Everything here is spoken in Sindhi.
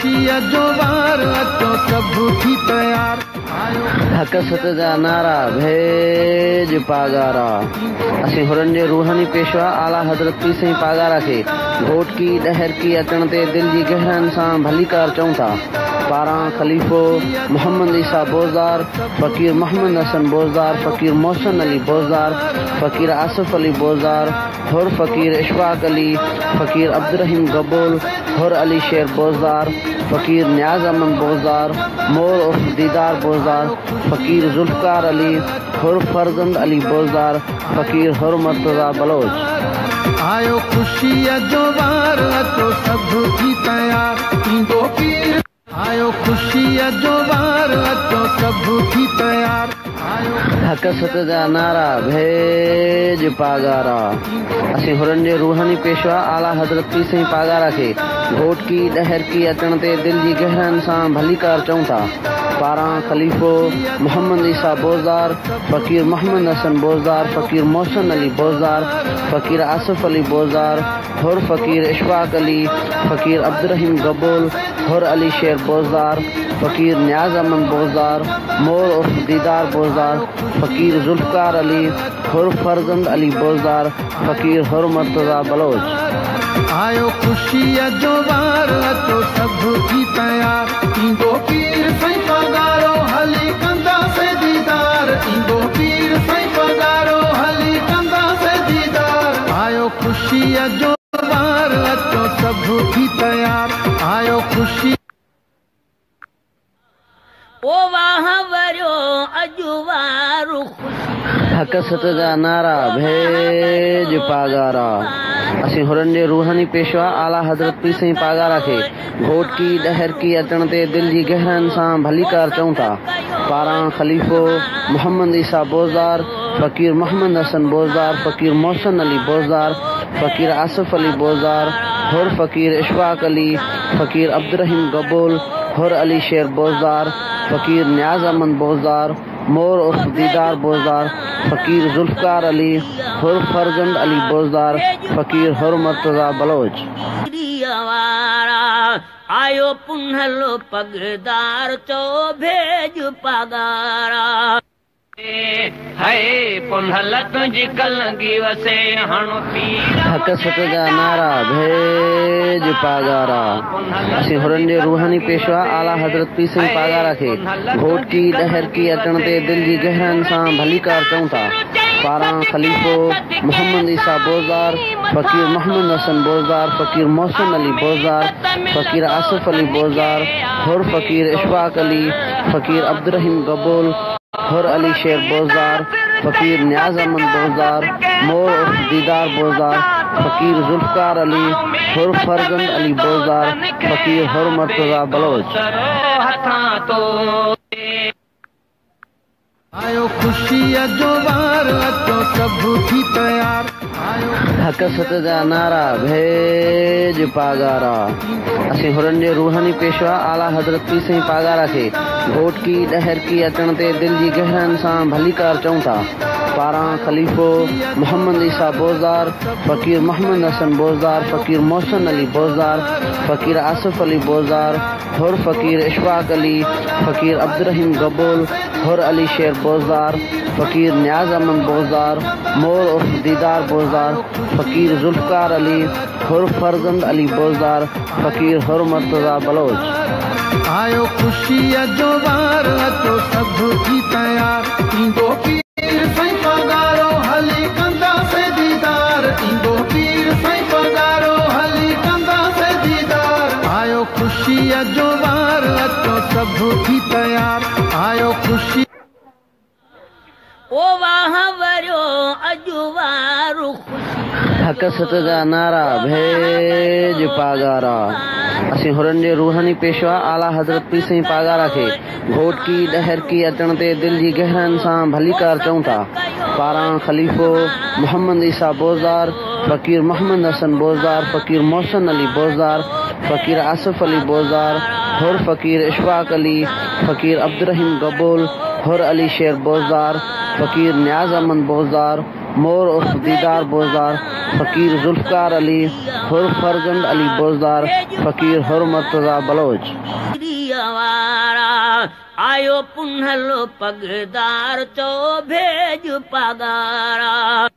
خوشيءَ جو وار، اچو سڀ ٿي تيار. آيو حق ست جا نعرا، ڀيڄ پاڳارا. اسين حرن جي روحاني پيشوا اعليٰ حضرت پير سائين پاڳارا کي گهوٽڪي، ڏهرڪي اچڻ تي دل جي گهراين سان ڀليڪار چئون ٿا. پاران خليفو محمد عيسيٰ بوزدار، فقير محمد حسن بوزدار، فقير محسن علي بوزدار، فقير آصف علي بوزدار، حر فقير اشفاق علي، فقير عبدالرحيم گبول، حر علي شير بوزدار، فقير نياز احمد بوزدار، مور عرف ديدار بوزدار، فقير ذوالفقار علي، حر فرزند علي بوزدار، فقير حر مرتضيٰ بلوچ. آيو خوشيءَ جو وار، اچو سڀ ٿي تيار. ايندو پير. آيو خوشيءَ جو وار، اچو سڀ ٿي تيار. آيو حق ست جا نعرا، ڀيڄ پاڳارا. اسين حرن جي روحاني پيشوا اعليٰ حضرت پير سائين پاڳارا کي گهوٽڪي، ڏهرڪي اچڻ تي دل جي گهراين سان ڀليڪار چئون ٿا. پاران خليفو محمد عيسيٰ بوزدار، فقير محمد حسن بوزدار، فقير محسن علي بوزدار، فقير آصف علي بوزدار، حر فقير اشفاق علي، فقير عبدالرحيم گبول، حر علي شير بوزدار، فقير نياز احمد بوزدار، مور عرف ديدار بوزدار، فقير ذوالفقار علي، حر فرزند علي بوزدار، فقير حر مرتضيٰ بلوچ. آيو خوشيءَ جو وار، اچو سڀ ٿي تيار. ايندو پير سائين پاڳارو، هلي ڪنداسين ديدار. ايندو پير سائين پاڳارو، هلي ڪنداسين ديدار. آيو خوشيءَ جو وار، اچو سڀ ٿي تيار. آيو خوشي. او واهه وريو اڄ وار خوشي. حق ست جا نعرا، ڀيڄ پاڳارا. اسين حرن جي روحاني پيشوا اعليٰ حضرت پير سائين پاڳارا کي گهوٽڪي، ڏهرڪي اچڻ تي دل جي گهراين سان ڀليڪار چئون ٿا. پاران خليفو محمد عيسيٰ بوزدار، فقير محمد حسن بوزدار، فقير محسن علي بوزدار، فقير آصف علي بوزدار، حر فقير اشفاق علي، فقير عبدالرحيم گبول، حر علي شير بوزدار، فقير نياز احمد بوزدار، مور عرف ديدار بوزدار، فقير ذوالفقار علي، حر فرزند علي بوزدار، فقير حر مرتضيٰ بلوچ. آيو پنهل پڳدار، چئو ڀيڄ پاڳارا. هي پنهل تنهنجي ڪلنگي وسي هڻ پير. حق ست جا نعرا، ڀيڄ پاڳارا. اسين حرن جي روحاني پيشوا اعليٰ حضرت پير سائين پاڳارا کي گهوٽڪي، ڏهرڪي اچڻ تي دل جي گهراين سان ڀليڪار چئون ٿا. پاران خليفو محمد عيسيٰ بوزدار، فقير محمد حسن بوزدار، فقير محسن علي بوزدار، فقير آصف علي بوزدار، حر فقير اشفاق علي، فقير عبدالرحيم گبول، حر علي شير بوزدار، فقير نياز احمد بوزدار، مور عرف ديدار بوزدار، فقير ذوالفقار علي، حر فرزند علي بوزدار، فقير حر مرتضيٰ بلوچ. آيو خوشيءَ جو وار، اچو سڀ ٿي تيار. آيو حق ست جا نعرا، ڀيڄ پاڳارا. اسين حرن جي روحاني پيشوا اعليٰ حضرت پير سائين پاڳارا کي گهوٽڪي، ڏهرڪي اچڻ تي دل جي گهراين سان ڀليڪار چئون ٿا. پاران خليفو محمد عيسيٰ بوزدار، فقير محمد حسن بوزدار، فقير محسن علي بوزدار، فقير آصف علي بوزدار، حر فقير اشفاق علي، فقير عبدالرحيم گبول، حر علي شير بوزدار، فقير نياز احمد بوزدار، مور عرف ديدار بوزدار، فقير ذوالفقار علي، حر فرزند علي بوزدار، فقير حر مرتضيٰ بلوچ. آيو خوشيءَ جو وار، اچو سڀ ٿي تيار. ايندو پير سائين پاڳارو، هلي ڪنداسين ديدار. ايندو پير سائين پاڳارو، هلي ڪنداسين ديدار. آيو خوشيءَ جو وار، اچو سڀ ٿي تيار. آيو خوشي. او واهه وريو اڄ وار خوشي. حق ست جا نعرا، ڀيڄ پاڳارا. اسين حرن جي روحاني پيشوا اعليٰ حضرت پير سائين پاڳارا کي گهوٽڪي، ڏهرڪي اچڻ تي دل جي گهراين سان ڀليڪار چئون ٿا. پاران خليفو محمد عيسيٰ بوزدار، فقير محمد حسن بوزدار، فقير محسن علي بوزدار، فقير آصف علي بوزدار، حر فقير اشفاق علي، فقير عبدالرحيم گبول، حر علي شير بوزدار، فقير نياز احمد بوزدار، مور عرف ديدار بوزدار، فقير ذوالفقار علي، حر فرزند علي بوزدار، فقير حر مرتضيٰ بلوچ. آيو پنهل پڳدار چئو ڀيڄ پاڳارا.